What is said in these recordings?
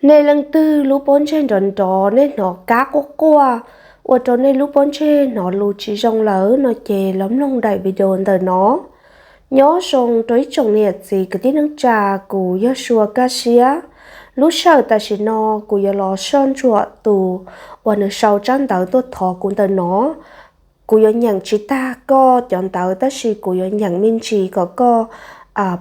Nej leej twg lub pob ntseg nrov nrov, nej hnov kab quaj quaj ua rau nej lub pob ntseg hnov lus tsis zoo lawm no ces los mloog daim video ntawm no. Nyob zoo rau ib tsoom niam txiv kwv tij neej tsa, kuv yog Sua Kaj Siab. Lub sij hawm tam sim no kuv yuav los soj ntsuam tus uas nws sau tsab ntawv tuaj thov kuv ntawm no. Kuv yuav nyeem tsis tag koj cov ntawv tab sis kuv yuav nyeem me ntsis kom koj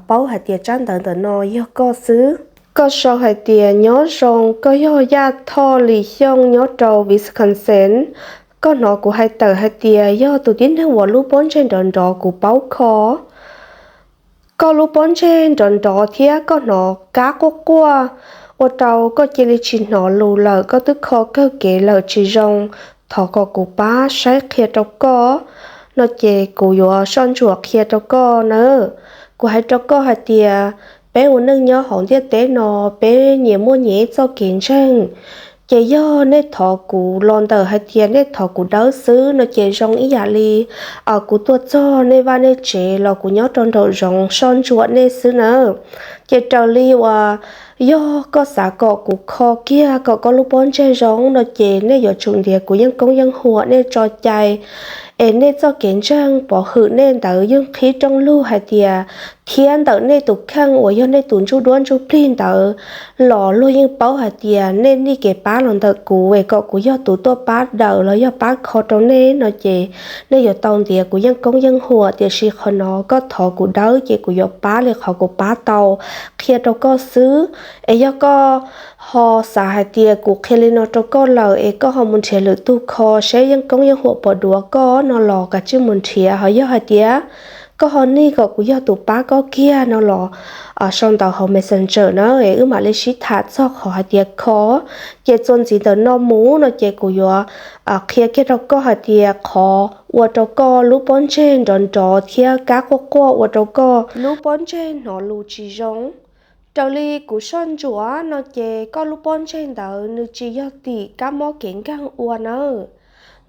paub hais tias tsab ntawv ntawm no yog koj xwb. Koj sau hais tias, nyob zoo, koj yog Yaj Thoj Lis Xyooj nyob rau Wisconsin. Koj hnov kuv hais tawm hais tias yog tus tib neeg uas lub pob ntseg nrov nrov kuv paub kho. Koj lub pob ntseg nrov nrov thiab koj hnov kab quaj quaj ua rau koj cia li tsis hnov lus lawm, koj twb kho kawg kev lawm tsis zoo. Thov kom kuv pab saib qhia rau koj no ces kuv yuav soj ntsuam qhia rau koj nawb. Kuv hais rau koj hais tias peb ua neej nyob hauv ntiaj teb no, peb nyias muaj nyias ib txoj kev ntseeg. Ces yog nej thov kuv los ntawm hais tias nej thov kuv dawb xwb no ces zoo ib yam li kuv tuaj txog nej vaj nej tsev los kuv nyob rau nraum zoov soj ntsuam nej xwb nawb. Ces raws li uas yog koj xav kom kuv kho kiag kom koj lub pob ntseg zoo no ces nej yuav tsum ntiav kuv yeej koob yeej huam, nej tso cai, es nej txoj kev ntseeg pov hwm nej ntawd yeej qhib rooj lug hais tias, thiab ntawm nej tus kheej uas yog nej tus ntsuj duab ntsuj plig ntawd los luag yeej paub hais tias nej nig kev pab los ntawm kuv es kom kuv yog tus tuaj pab daws los yog pab kho rau nej no ces nej yuav tau ntiav kuv yeej koob yeej huam. Tiam sis qhov no koj thov kuv dawb ces kuv yuav pab li qhov kuv pab tau qhia rau koj xwb. Es yog koj ho xav hais tias kuv qhia li no rau koj lawm es koj ho mus nrhiav lwm tus kho seb yeej koob yeej huam pom duav koj no los kav tsij mus nrhiav. Ho yog hais tias koj ho nig kom kuv yog tus pab koj kiag no los sau ntawv hauv Messenger na es wb mam li sib tham txog qhov hais tias kho. Ces txuas ntxiv ntawm no mus no ces kuv yuav qhia kiag rau koj hais tias qhov ua rau koj lub pob ntseg nrov nrov thiab kab quaj quaj ua rau koj lub pob ntseg hnov lus tsis zoo. Raws li kuv soj ntsuam no ces koj lub pob ntseg ntawd nws tsis yog tim kab mob kev nkeeg ua nawb.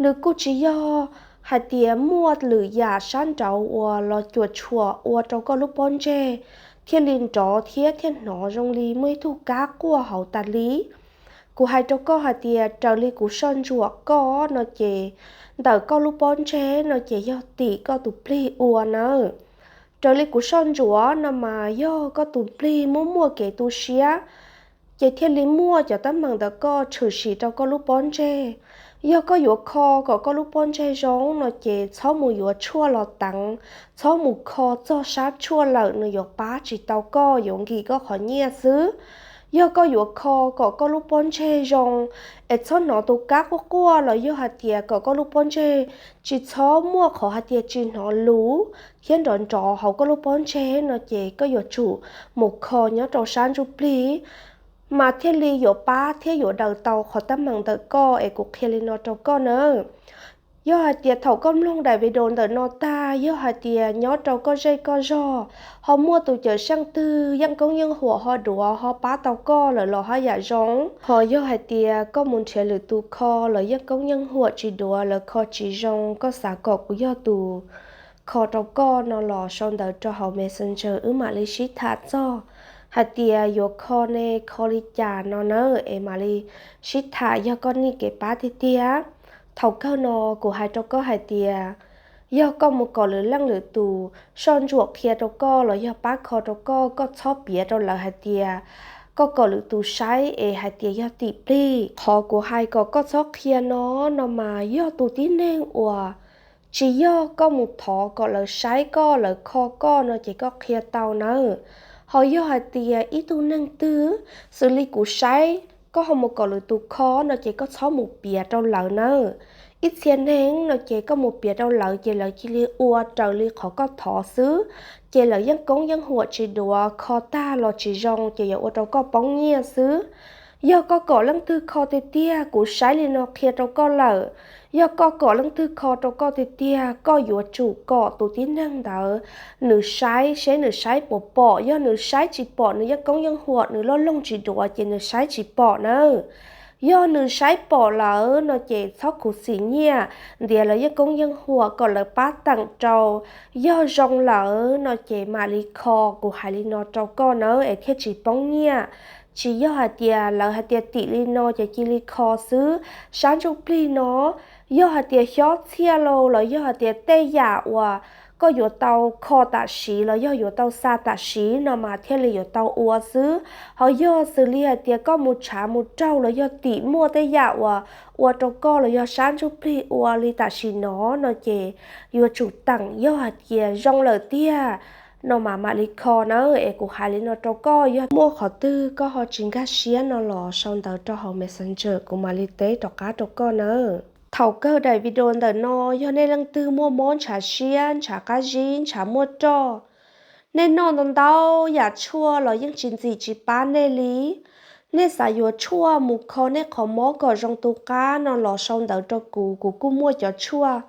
Nws kuj tsis yog hais tias muaj lwm yam sab nraud uas los cuam tshuam ua rau koj lub pob ntseg thiaj li nrov thiab thiaj hnov zoo li muaj ib tug kab quaj hauv tas li. Kuv hais rau koj hais tias raws li kuv soj ntsuam koj no ces ntawm koj lub pob ntseg no ces yog tim koj tus plig ua nawb. Raws li kuv soj ntsuam no mas yog koj tus plig muaj muaj kev tu siab, ces thiaj li muaj cov teeb meem ntawm koj tshwm sim rau koj lub pob ntseg. Yog koj yuav kho kom koj lub pob ntseg zoo no ces txhob mus yuav tshuaj los teev, txhob mus kho txog sab tshuaj lawm nws yuav pab tsis tau koj, yuav nkim koj qhov nyiaj xwb. Yog koj yuav kho kom koj lub pob ntseg zoo, es txhob hnov tus kab quaj quaj los yog hais tias kom koj lub pob ntseg tsis txhob muaj qhov hais tias tsis hnov lus thiab nrov nrov hauv koj lub pob ntseg no ces koj yuav tsum mus kho nyob rau sab ntsuj plig, mas thiaj li yuav pab thiab yuav daws tau qhov teeb meem ntawm koj es kuv qhia li no rau koj nawb. Yog hais tias thaum koj mloog daim video ntawm no tag, yog hais tias nyob rau koj zej koj zog ho muaj tus cawm seej twg yeej koob yeej huam ho duav ho pab tau koj lawm los haj yam zoo. Ho yog hais tias koj mus nrhiav lwm tus kho los yeej koob yeej huam tsis duav, lawv kho tsis zoo, koj xav kom kuv yog tus kho rau koj no los sau ntawv rau hauv Messenger wb mam li sib tham txog hais tias yuav kho ne kho li cas no na, es mam li sib tham yog koj nig kev pab tiag tiag. Thaum kawg no kuv hais rau koj hais tias yog koj mus kom lwm leej lwm tus soj ntsuam qhia rau koj los yog pab kho rau koj, koj txhob piav rau lawv hais tias koj kom lwm tus saib es hais tias yog tim plig. Qhov kuv hais kom koj txhob qhia no, no mas yog tus tib neeg uas tsis yog koj mus thov kom lawv saib koj, lawv kho koj no ces koj qhia tau nawb. Ho yog hais tias ib tug neeg twg xws li kuv saib koj ho mus kom lwm tus kho no ces koj txhob mus piav rau lawv nawb. Ib txhia neeg no ces koj mus piav rau lawv ces lawv cia li ua raws li qhov koj thov xwb, ces lawv yeej koob yeej huam tsis duav, kho tag los tsis zoo ces yuav ua rau koj poob nyiaj xwb. Yog koj kom leej twg kho tiag tiag, kuv saib li no qhia rau koj lawm, yog koj kom leej twg kho rau koj tiag tiag, koj yuav tsum kom tus tib neeg ntawd nws saib seb nws saib puas pom. Yog nws saib tsis pom, nws yeej koob yeej huam, nws loj loog tsis duav ces nws saib tsis pom nawb. Yog nws saib pom lawm no ces txhob khuv xim nyiaj, ntiav lawv yeej koob yeej huam kom lawv pab teem rau. Yog zoo lawm no ces mam li kho, kuv hais li no rau koj nawb es thiaj tsis poob nyiaj. Tsis yog hais tias lawv hais tias tim li no ces cia li kho xwb. Sab ntsuj plig no yog hais tias xyob txhiaj lauj los yog hais tias tej yam uas koj yuav tau kho tam sim los yog yuav tau xa tam sim no mas thiaj li yuav tau ua xwb. Ho yog xws li hais tias koj mus tshav mus raug los yog tim muaj tej yam uas ua rau koj los yog sab ntsuj plig ua li tam sim no no ces yuav tsum teem, yog hais tias zoo lawm tiag no mas mam li kho na. Es kuv hais li no rau koj, yog muaj qhov twg koj ho tsis nkag siab no los sau ntawv rau hauv Messenger kuv mam li teb rov qab rau koj nawb. Thaum kawg daim video ntawm no yog nej leej twg muaj mob ntshav siab, ntshav qab zib, ntshav muaj roj, nej noj ntau ntau yam tshuaj los yeej tsis ntxim tsis pab nej li. Nej xav yuav tshuaj mus kho nej qhov mob kom zoo tu qab no los sau ntawv rau kuv, kuv kuj muaj cov tshuaj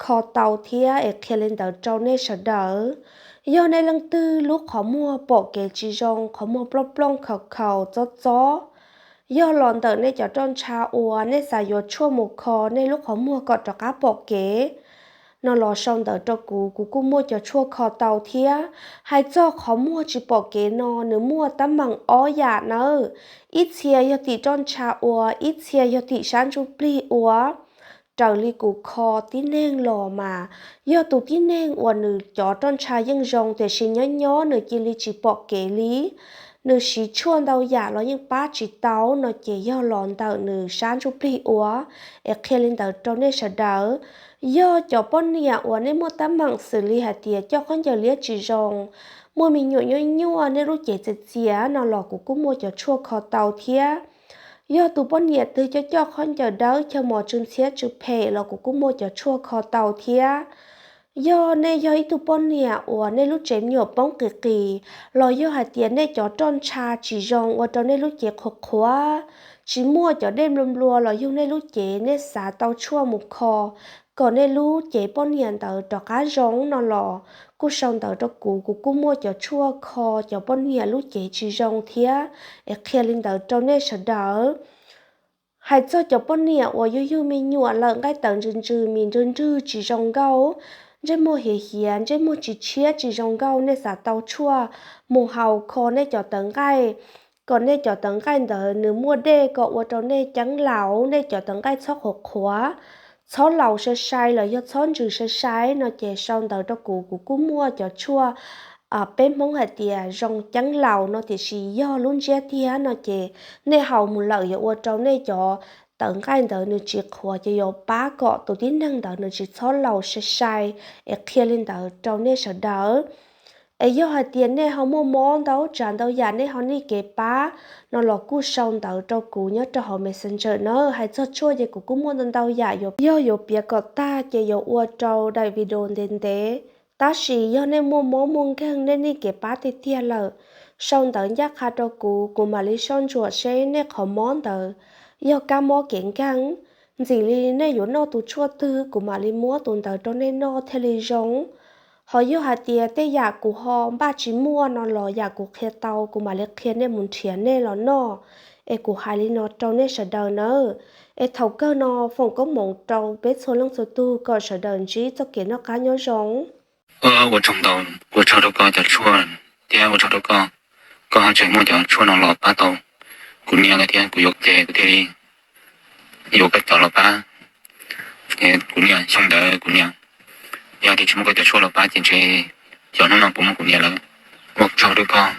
kho tau thiab es qhia li ntawd rau nej sawv daws. Yog nej leej twg lub qhov muag pom kev tsis zoo, qhov muag plooj plooj khaus khaus txob txob, yog los ntawm nej cov roj ntsha uas nej xav yuav tshuaj mus kho nej lub qhov muag kom rov qab pom kev no los sau ntawv rau kuv, kuv kuj muaj cov tshuaj kho tau thiab. Hais txog qhov muag tsis pom kev no nws muaj teeb meem ob yam nawb. Ib txhia yog tim roj ntsha ua, ib txhia yog tim sab ntsuj plig ua. Raws li kuv kho tib neeg los mas, yog tus tib neeg uas nws cov roj ntsha yeej zoo tiam sis nyob nyob nws cia li tsis pom kev li, nws siv tshuaj ntau yam los yeej pab tsis tau no ces yog los ntawm nws sab ntsuj plig ua. Es qhia li ntawd rau nej sawv daws. Yog cov poj niam uas nej muaj teeb meem xws li hais tias coj khaub ncaws liab tsis zoo, muaj me nyuam nyuaj nyuaj nej lub cev txias txias no los kuv kuj muaj cov tshuaj kho tau thiab. Yog tus poj niam twg coj coj khaub ncaws dawb chaw mos tsw ntxhiab tsw phem los kuv kuj muaj cov tshuaj kho tau thiab. Yog nej yog ib tug poj niam uas nej lub tsev me nyuam poob qis qis, los yog hais tias nej cov roj ntsha tsis zoo ua rau nej lub cev qhuav qhuav, tsis muaj cov dej nplua nplua los yug nej lub cev, nej xav tau tshuaj mus kho kom nej lub cev poj niam ntawd rov qab zoo no los kuj sau ntawv rau kuv, kuv kuj muaj cov tshuaj kho cov poj niam lub cev tsis zoo thiab. Es qhia li ntawd rau nej sawv daws. Hais txog cov poj niam uas yug yug me nyuam lawm nqaij tawv ntsws ntsws mis nrwg nrwg tsis zoo nkauj, ntsej muag hiav hiav, ntsej muag tsis tshiab tsis zoo nkauj, nej xav tau tshuaj mus haus kho nej cov tawv nqaij kom nej cov tawv nqaij ntawd nws muaj dej kom ua rau nej ceeb laus, nej cov tawv nqaij txhob qhuav qhuav, txhob laus sai sai los yog txhob ntsws sai sai no ces sau ntawv rau kuv, kuv kuj muaj cov tshuaj peb Hmoob hais tias zoo ceeb laus no tiam sis yog lub ntsiab tiag no ces nej haus mus lawm yuav ua rau nej cov tawv nqaij ntawd nws tsis qhuav ces yuav pab kom tus tib neeg ntawd nws tsis txhob laus sai sai. Es qhia li ntawd rau nej sawv daws. Es yog hais tias nej ho muaj mob ntau tsav ntau yam nej ho niaj kev pab no los kuj sau ntawv rau kuv nyob rau hauv Messenger na. Hais txog tshuaj ces kuv kuj muaj ntau ntau yam, yog yuav piav kom tag ces yuav ua rau daim video ntev ntev. Tab sis yog nej muaj mob muaj nkeeg nej niaj kev pab tiag tiag lawm, sau ntawv ncaj qha rau kuv, kuv mam li soj ntsuam seb nej qhov mob ntawd yog kab mob kev nkeeg, ntxim li nej yuav noj tus tshuaj twg kuv mam li muab tus ntawd rau nej noj thiaj li zoo. Ho yog hais tias tej yam kuv ho npaj tsis muaj no los yam kuv qhia tau kuv mam li qhia nej mus nrhiav nej los noj. Es kuv hais li no rau nej sawv daws nawb. Es thaum kawg no foom koob hmoov rau peb txhua leej txhua tug kom sawv daws ntsib txoj kev noj qab nyob zoo. Ua tsaug ntau, ua tsaug rau koj cov tshuaj thiab ua tsaug rau koj, koj ho tseem muaj cov tshuaj no los pab tau kuv niam lawm thiab kuv yuav tes kuv thiaj li yuav koj cov los pab. Kuv niam xyoo ntawd kuv niam, yog tias tsis muaj koj cov tshuaj los pab ces ntshe cov hnub no puas muaj kuv niam lawm. Ua tsaug rau koj.